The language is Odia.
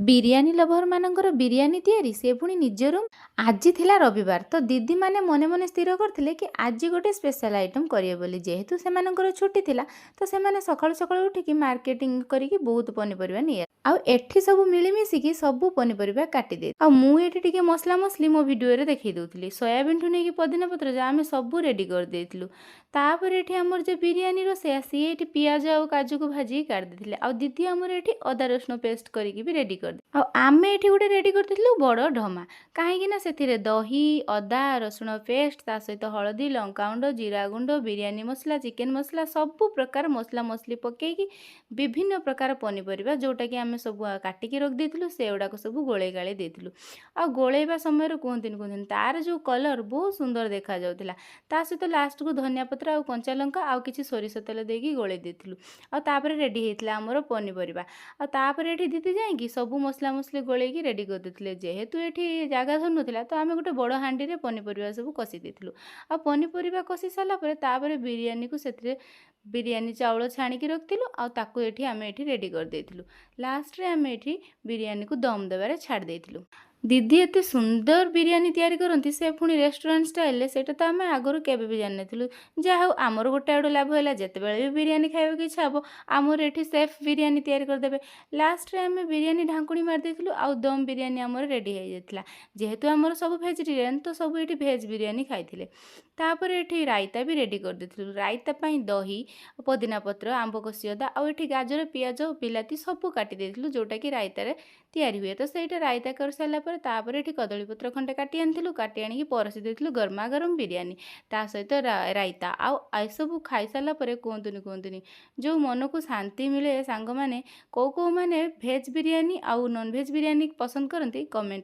ବିରିୟାନୀ ଲଭରମାନଙ୍କର ବିରିୟାନୀ ତିଆରି, ସେ ପୁଣି ନିଜ ରୁମ୍। ଆଜି ଥିଲା ରବିବାର, ତ ଦିଦିମାନେ ମନେ ମନେ ସ୍ଥିର କରିଥିଲେ କି ଆଜି ଗୋଟେ ସ୍ପେଶାଲ ଆଇଟମ୍ କରିବେ ବୋଲି। ଯେହେତୁ ସେମାନଙ୍କର ଛୁଟି ଥିଲା, ତ ସେମାନେ ସକାଳୁ ସକାଳୁ ଉଠିକି ମାର୍କେଟିଂ କରିକି ବହୁତ ପନିପରିବା ନେଇ ଆଉ ଏଠି ସବୁ ମିଳିମିଶିକି ସବୁ ପନିପରିବା କାଟିଦେଇ, ଆଉ ମୁଁ ଏଠି ଟିକେ ମସଲା ମସଲି ମୋ ଭିଡ଼ିଓରେ ଦେଖେଇ ଦେଉଥିଲି। ସୋୟାବିନ୍ଠୁ ନେଇକି ପୋଦିନା ପତ୍ର ଯାହା ଆମେ ସବୁ ରେଡ଼ି କରିଦେଇଥିଲୁ। ତାପରେ ଏଠି ଆମର ଯେ ବିରିୟାନୀ ରୋଷେଇଆ, ସିଏ ଏଠି ପିଆଜ ଆଉ କାଜୁକୁ ଭାଜିକି କାଟି ଦେଇଥିଲେ, ଆଉ ଦିଦି ଆମର ଏଠି ଅଦା ରସୁଣ ପେଷ୍ଟ କରିକି ବି ରେଡ଼ି କରିଦେ। ଆଉ ଆମେ ଏଠି ଗୋଟେ ରେଡ଼ି କରିଦେଇଥିଲୁ ବଡ଼ ଢମା, କାହିଁକି ନା ସେଥିରେ ଦହି, ଅଦା ରସୁଣ ପେଷ୍ଟ, ତା ସହିତ ହଳଦୀ, ଲଙ୍କାଗୁଣ୍ଡ, ଜିରା ଗୁଣ୍ଡ, ବିରିୟାନୀ ମସଲା, ଚିକେନ ମସଲା, ସବୁ ପ୍ରକାର ମସଲା ମସଲି ପକେଇକି ବିଭିନ୍ନ ପ୍ରକାର ପନିପରିବା ଯେଉଁଟାକି ଆମେ ସବୁ କାଟିକି ରଖିଦେଇଥିଲୁ, ସେଗୁଡ଼ାକ ସବୁ ଗୋଳେଇ ଗାଳେଇ ଦେଇଥିଲୁ। ଆଉ ଗୋଳେଇବା ସମୟରେ କୁହନ୍ତୁନି କୁହନ୍ତୁନି, ତାର ଯେଉଁ କଲର୍ ବହୁତ ସୁନ୍ଦର ଦେଖାଯାଉଥିଲା। ତା ସହିତ ଲାଷ୍ଟକୁ ଧନିଆ ପତ୍ର ଆଉ କଞ୍ଚା ଲଙ୍କା ଆଉ କିଛି ସୋରିଷ ତେଲ ଦେଇକି ଗୋଳେଇ ଦେଇଥିଲୁ, ଆଉ ତାପରେ ରେଡ଼ି ହେଇଥିଲା ଆମର ପନିପରିବା। ଆଉ ତାପରେ ଏଠି ଦିଦି ଯାଇକି ସବୁ ମସଲା ମସଲି ଗୋଳେଇକି ରେଡ଼ି କରିଦେଇଥିଲେ। ଯେହେତୁ ଏଠି ଜାଗା ଧରୁନଥିଲା, ତ ଆମେ ଗୋଟେ ବଡ଼ ହାଣ୍ଡିରେ ପନିପରିବା ସବୁ କଷି ଦେଇଥିଲୁ। ଆଉ ପନିପରିବା କଷି ସାରିଲା ପରେ ତାପରେ ବିରିୟାନୀକୁ ସେଥିରେ ବିରିୟାନୀ ଚାଉଳ ଛାଣିକି ରଖିଥିଲୁ, ଆଉ ତାକୁ ଏଠି ଆମେ ଏଠି ରେଡ଼ି କରିଦେଇଥିଲୁ। ଲାଷ୍ଟରେ ଆମେ ଏଠି ବିରିୟାନୀକୁ ଦମ୍ ଦେବାରେ ଛାଡ଼ି ଦେଇଥିଲୁ। ଦିଦି ଏତେ ସୁନ୍ଦର ବିରିୟାନୀ ତିଆରି କରନ୍ତି, ସେ ପୁଣି ରେଷ୍ଟୁରାଣ୍ଟ ଷ୍ଟାଇଲରେ, ସେଇଟା ତ ଆମେ ଆଗରୁ କେବେ ବି ଜାଣିନଥିଲୁ। ଯାହା ହଉ, ଆମର ଗୋଟେ ଆଡ଼ୁ ଲାଭ ହେଲା। ଯେତେବେଳେ ବି ବିରିୟାନୀ ଖାଇବାକୁ ଇଚ୍ଛା ହେବ, ଆମର ଏଠି ସେଫ୍ ବିରିୟାନୀ ତିଆରି କରିଦେବେ। ଲାଷ୍ଟରେ ଆମେ ବିରିୟାନୀ ଢାଙ୍କୁଣୀ ମାରି ଦେଇଥିଲୁ, ଆଉ ଦମ୍ ବିରିୟାନୀ ଆମର ରେଡ଼ି ହେଇଯାଇଥିଲା। ଯେହେତୁ ଆମର ସବୁ ଭେଜିଟେରିଆନ୍, ତ ସବୁ ଏଠି ଭେଜ୍ ବିରିୟାନୀ ଖାଇଥିଲେ। ତାପରେ ଏଠି ରାଇତା ବି ରେଡ଼ି କରିଦେଇଥିଲୁ। ରାଇତା ପାଇଁ ଦହି, ପୋଦିନା ପତ୍ର, ଆମ୍ବ କଷି ଅଦା, ଆଉ ଏଠି ଗାଜର, ପିଆଜ, ବିଲାତି ସବୁ କାଟି ଦେଇଥିଲୁ, ଯେଉଁଟାକି ରାଇତାରେ ତିଆରି ହୁଏ। ତ ସେଇଟା ରାଇତା କରିସାରିଲା ପରେ ତାପରେ ଏଠି କଦଳୀ ପତ୍ର ଖଣ୍ଡେ କାଟି ଆଣିଥିଲୁ, କାଟି ଆଣିକି ପରସି ଦେଇଥିଲୁ। ଗରମା ଗରମ ବିରିୟାନୀ, ତା ସହିତ ରାଇତା ଆଉ ଏସବୁ ଖାଇସାରିଲା ପରେ କୁହନ୍ତୁନି କୁହନ୍ତୁନି, ଯେଉଁ ମନକୁ ଶାନ୍ତି ମିଳେ। ସାଙ୍ଗମାନେ, କେଉଁ କେଉଁମାନେ ଭେଜ୍ ବିରିୟାନୀ ଆଉ ନନ୍ଭେଜ୍ ବିରିୟାନୀ ପସନ୍ଦ କରନ୍ତି, କମେଣ୍ଟ